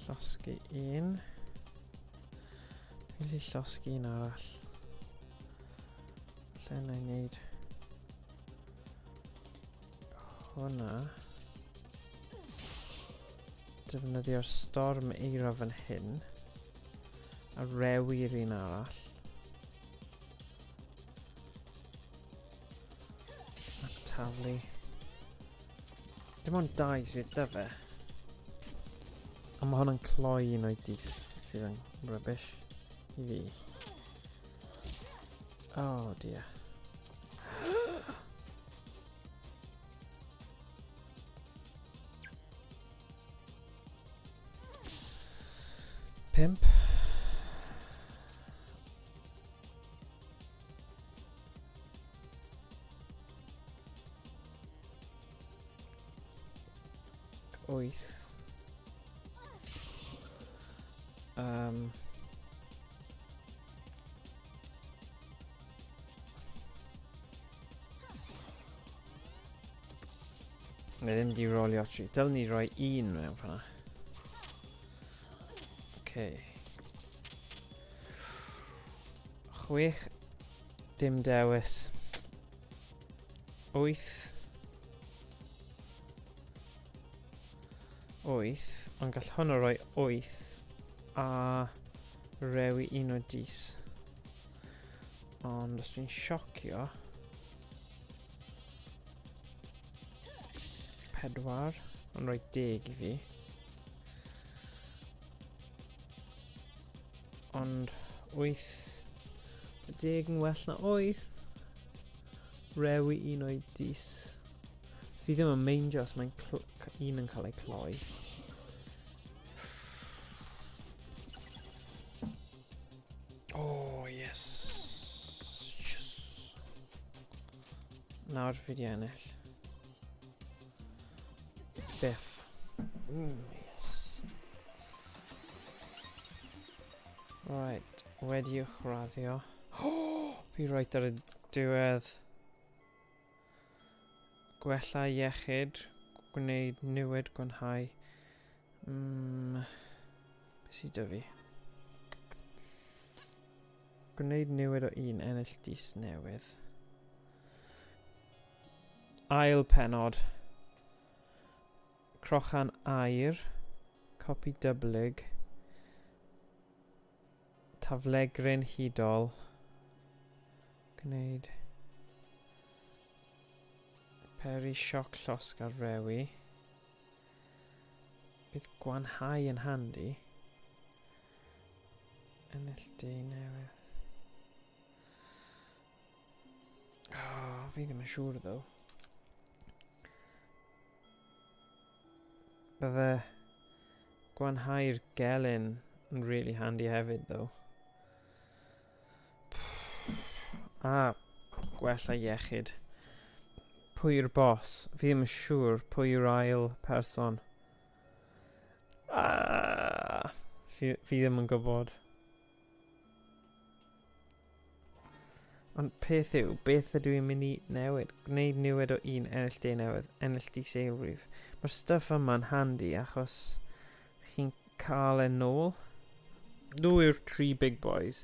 S9: Llosgi un. Dwi'n gallu llosgi un arall. Lle na i wneud hwnna. Defnyddio'r storm eira fan hyn. A rewi'r un arall. A taflu. Dim ond 2 sydd 'da fe. Ond mae hwnna'n cloi un o'i dis sydd yn rubbish i fi. Oh dear. 5. 8. Mae ddim di rolio 3. Dylen ni roi 1 mewn fanna. Okay. 6. Dim dewis. 8. 8. Ond gall hwnna roi 8 a rewi un o dis. Ond os dwi'n siocio... 4, ond rhoi 10 i fi. Ond 8. Deg yn well na 8. Rewi un o'i dis. Fi ddim yn meindio os mae'n un yn cael ei cloi. Oh, yes. Yes. Nawr fi di ennill. Biff. Yes. Right, wedi uwchraddio. Oh, fi right ar y diwedd. Gwella iechyd, gwneud niwed, gwanhau. Beth sydd 'da fi? Gwneud niwed o un, ennill dis newydd. Ail pennod. Crochan aur, copi dyblyg, taflegryn hudol, gwneud peri sioc llosg ar rewi. Bydd gwanhau yn handi. Ennill di newydd. Oh, fi ddim yn siŵr ddo. Bydde gwanhau'r gelyn yn really handy hefyd, though. A gwella iechyd. Pwy yw'r boss? Fi ddim yn siŵr pwy yw'r ail person. Ah, fi ddim yn gwybod. Ond peth yw, beth ydw i'n mynd i newid? Gwneud niwed o un, ennill de newydd, ennill di seilrif. Mae'r stuff yma'n handi achos chi'n cael e nôl. Nhw yw'r tri big boys.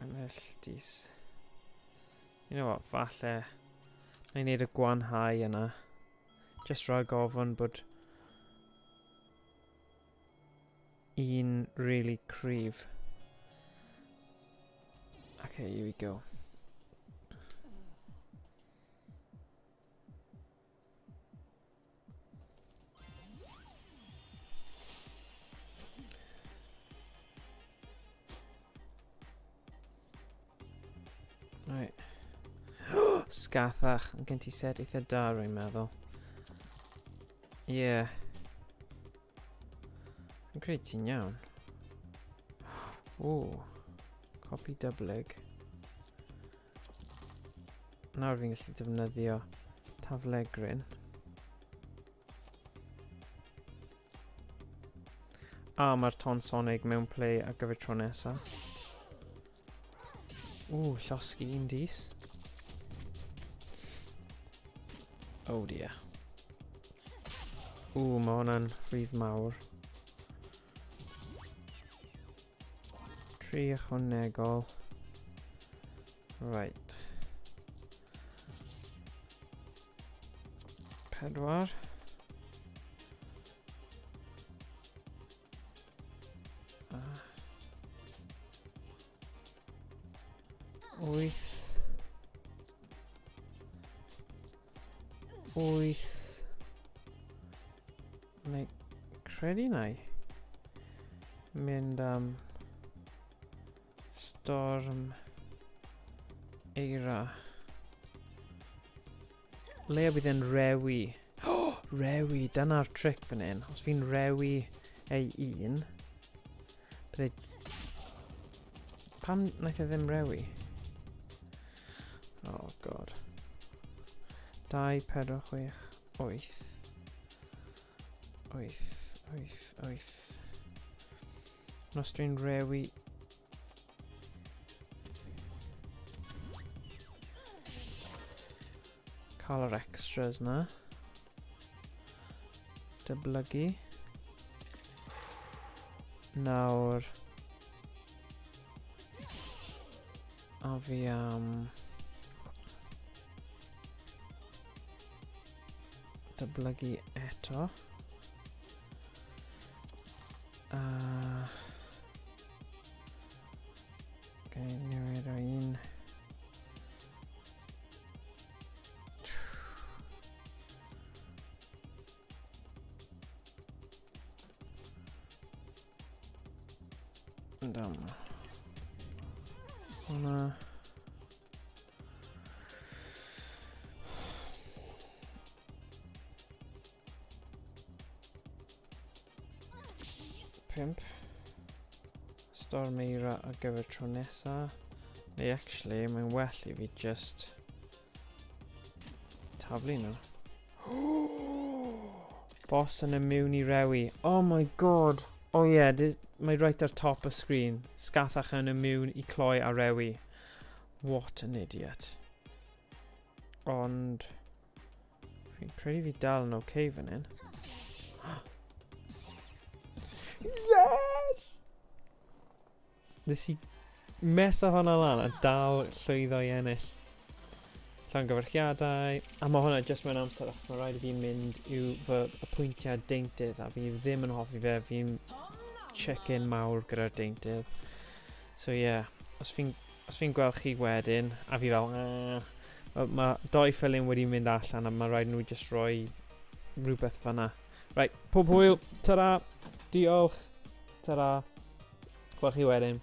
S9: Ennill dis. You know what, falle na i wneud y gwanhau yna. Just rhag ofn bod un really cryf. Okay, here we go. Right. Sgathach. Gen ti set eitha da, rwy'n meddwl. Ie. Yeah. Fi'n credu ti'n iawn. O, copi dyblyg. Nawr fi'n gallu defnyddio taflegryn. A mae'r ton sonig mewn play ar gyfer tro nesaf. Ww, llosgi un dis. Oh dear. Ww, mae hwnna'n rhif mawr. 3 ychwanegol. Right. 4. 8. 8. Neu credu na i mynd am storm eira. Leia bydd e'n rewi. Oh, rewi, dyna'r trick fan hyn. Os fi'n rewi ei un, bydde... Pam wnaeth e ddim rewi? Oh god. 2, 4, 6, 8. 8, 8, 8. Os dwi'n rewi... Cael yr extras na. Dyblygu. Nawr... A fi am... Dyblygu eto. Gwneud newid o un. Yn dal yma. Hwna. Pimp. Storm eira ar gyfer tro nesa. Neu actually, mae'n well i fi just taflu nhw. Boss yn immune i rewi. Oh my god. Oh yeah, this, mae right ar top y screen. Sgathach yn immune i cloi a rewi. What an idiot. Ond... Fi'n credu fi dal yn okay fan hyn. Yes! Nes i meso hwnna lan a dal llwyddo i ennill. Llongyfarchiadau. A mae hwnna jyst mewn amser achos mae rhaid i fi mynd i'w fy apwyntiad deintydd a fi ddim yn hoffi fe. Fi'n chicken mawr gyda'r deintydd. So yeah, os fi'n os fi'n gweld chi wedyn a fi fel eh, mae ma doi ffilin wedi mynd allan a mae rhaid nhw jyst rhoi rhywbeth fanna. Right, pob hwyl, ta-ra, diolch, ta-ra, gweld chi wedyn.